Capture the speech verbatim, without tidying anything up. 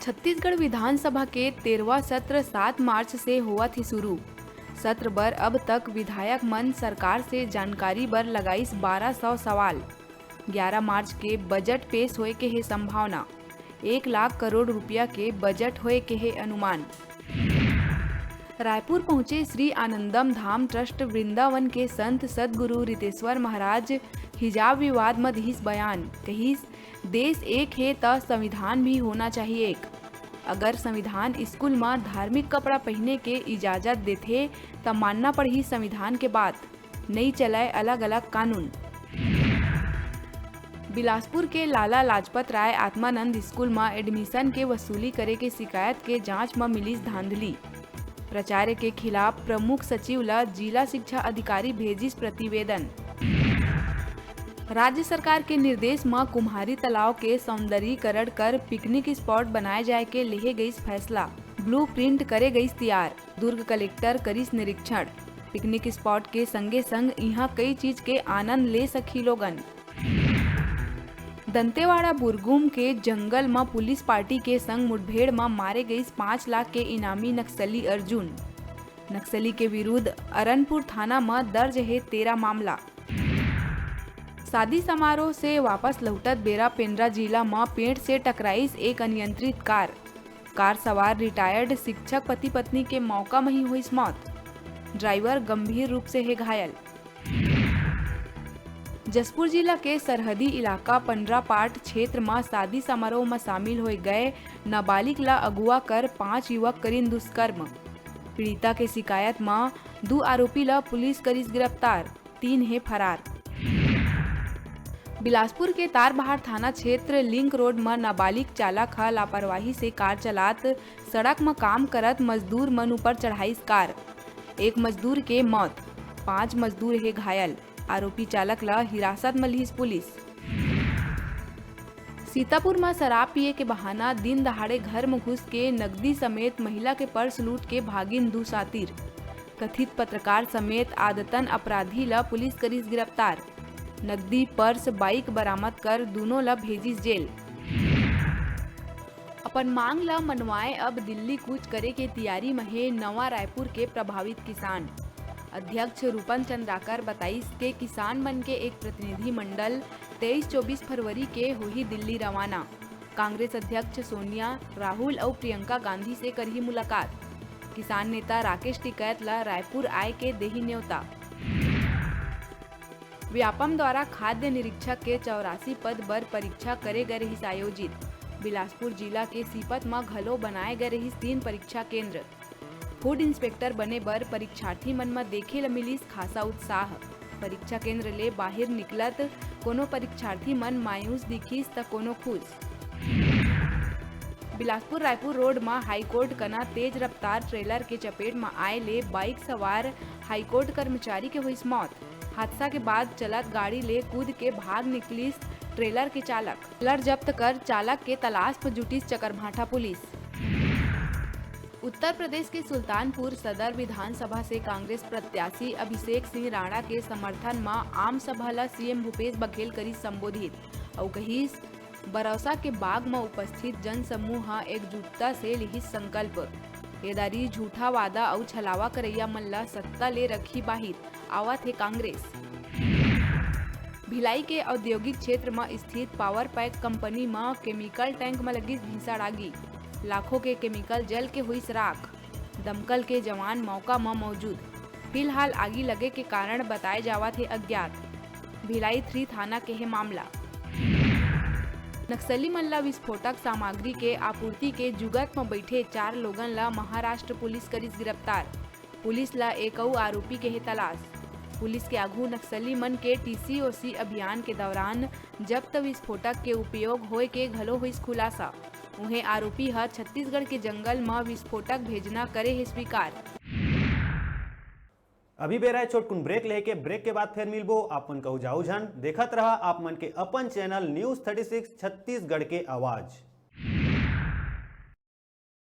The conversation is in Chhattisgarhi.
छत्तीसगढ़ विधानसभा के तेरहवाँ सत्र सात मार्च से होवत हे शुरू। सत्र बर अब तक विधायक मन सरकार से जानकारी बर लगाइस बारह सौ सवाल। ग्यारह मार्च के बजट पेश होए के हे संभावना। एक लाख करोड़ रुपया के बजट होए के हे अनुमान। रायपुर पहुंचे श्री आनंदम धाम ट्रस्ट वृंदावन के संत सदगुरु रितेश्वर महाराज हिजाब विवाद म दिहिस बयान। कहिस, देश एक हे त संविधान भी होना चाहिए एक। अगर संविधान स्कूल म धार्मिक कपड़ा पहिने के इजाजत देथे, त मानना पड़ही संविधान के बात, नई चलय अलग-अलग कानून। बिलासपुर के लाला लाजपत राय आत्मानंद स्कूल म एडमिशन के वसूली करे के शिकायत के जांच म मिलिस धांधली। प्राचार्य के खिलाफ प्रमुख सचिव ल जिला शिक्षा अधिकारी भेजिस प्रतिवेदन। राज्य सरकार के निर्देश म कुम्हारी तालाब के सौंदर्यीकरण कर पिकनिक स्पॉट बनाए जाए के लेहे गइस फैसला। ब्लूप्रिंट करे गइस तियार। दुर्ग कलेक्टर करिस निरीक्षण। पिकनिक स्पॉट के संगे संग इहां कई चीज के आनंद ले सकही लोगन। दंतेवाड़ा बुरगुम के जंगल म पुलिस पार्टी के संग मुठभेड़ म मारे गइस पाँच लाख के इनामी नक्सली अर्जुन। नक्सली के विरुद्ध अरनपुर थाना म दर्ज हे तेरह मामला। शादी समारोह से वापस लहुटत बेरा पेंड्रा जिला म पेड़ से टकराइस एक अनियंत्रित कार। कार सवार रिटायर्ड शिक्षक पति पत्नी के मौका म ही होइस मौत। ड्राइवर गंभीर रूप से हे घायल। जशपुर जिला के सरहदी इलाका पंडरापाट क्षेत्र म शादी समारोह म शामिल होए गए नाबालिग ल अगुवा कर पांच युवक करिन दुष्कर्म। पीड़िता के शिकायत म दू आरोपी ल पुलिस करिस गिरफ्तार, तीन हे फरार। बिलासपुर के तारबहार थाना क्षेत्र लिंक रोड म नाबालिग चालक ह लापरवाही से कार चलात सड़क म काम करत मजदूर मन ऊपर चढ़ाइस कार। एक मजदूर के मौत, पांच मजदूर हे घायल। आरोपी चालक ल हिरासत म लिहिस पुलिस। सीतापुर म शराब पिए के बहाना दिन दहाड़े घर म घुस के नकदी समेत महिला के पर्स लूट के भागिन दू सातिर। कथित पत्रकार समेत आदतन अपराधी ल पुलिस करिस गिरफ्तार। नकदी, पर्स, बाइक बरामद कर दूनों ल भेजिस जेल। अपन मांग ल मनवाए अब दिल्ली कूच करे के तियारी म हे नवा रायपुर के प्रभावित किसान। अध्यक्ष रूपन चंद्राकर बताइस के किसान मन के एक प्रतिनिधि मंडल तेईस चौबीस फरवरी के होही दिल्ली रवाना। कांग्रेस अध्यक्ष सोनिया, राहुल अउ प्रियंका गांधी से करही मुलाकात। किसान नेता राकेश टिकैत ल रायपुर आए के देही न्योता। व्यापम द्वारा खाद्य निरीक्षक के चौरासी पद बर परीक्षा करे गए रहिस आयोजित। बिलासपुर जिला के सीपत म घलो बनाए गए रहिस तीन परीक्षा केंद्र। फूड इंस्पेक्टर बने बर परीक्षार्थी मन म देखे ल मिलिस खासा उत्साह। परीक्षा केंद्र ले बाहिर निकलत कोनो परीक्षार्थी मन मायूस दिखिस त कोनो खुश। बिलासपुर रायपुर रोड म हाईकोर्ट कना तेज रफ्तार ट्रेलर के चपेट म आए ले बाइक सवार हाईकोर्ट कर्मचारी के होइस मौत। हादसा के बाद चलत गाड़ी ले कूद के भाग निकलिस ट्रेलर के चालक। ट्रेलर जब्त कर चालक के तलाश म जुटिस चकरभाठा पुलिस। उत्तर प्रदेश के सुल्तानपुर सदर विधानसभा से कांग्रेस प्रत्याशी अभिषेक सिंह राणा के समर्थन म आम सभा ल सीएम भूपेश बघेल करिस संबोधित अउ कहिस, बरौसा के बाग म उपस्थित जनसमूह ह एकजुटता से लिहिस संकल्प। ये दारी झूठा वादा अउ छलावा करइया मन ल सत्ता ले रखही बाहिर, आवत हे कांग्रेस। भिलाई के औद्योगिक क्षेत्र म स्थित पावर पैक कंपनी म केमिकल टैंक म लगिस भीषण आगी। लाखों के केमिकल जल के होइस राख। दमकल के जवान मौका म मौजूद। फिलहाल आगी लगे के कारण बताए जावत हे अज्ञात। भिलाई थ्री थाना के हे मामला। नक्सली मन ल विस्फोटक सामग्री के आपूर्ति के जुगत म बइठे चार लोगन ल महाराष्ट्र पुलिस करिस गिरफ्तार। पुलिस ल एक अउ आरोपी के हे तलाश। पुलिस के आघू नक्सली मन के टीसीओसी अभियान के दौरान जब्त विस्फोटक के उपयोग होए के घलो होइस खुलासा। उहें, आरोपी ह छत्तीसगढ़ के जंगल म विस्फोटक भेजना करे हे स्वीकार। अभी बेरा हे छोटकुन ब्रेक लेके, ब्रेक के बाद फेर मिलबो। आप मन कहू जाऊ झन, देखत रहा आप मन के अपन channel news thirty six Chhattisgarh के आवाज़।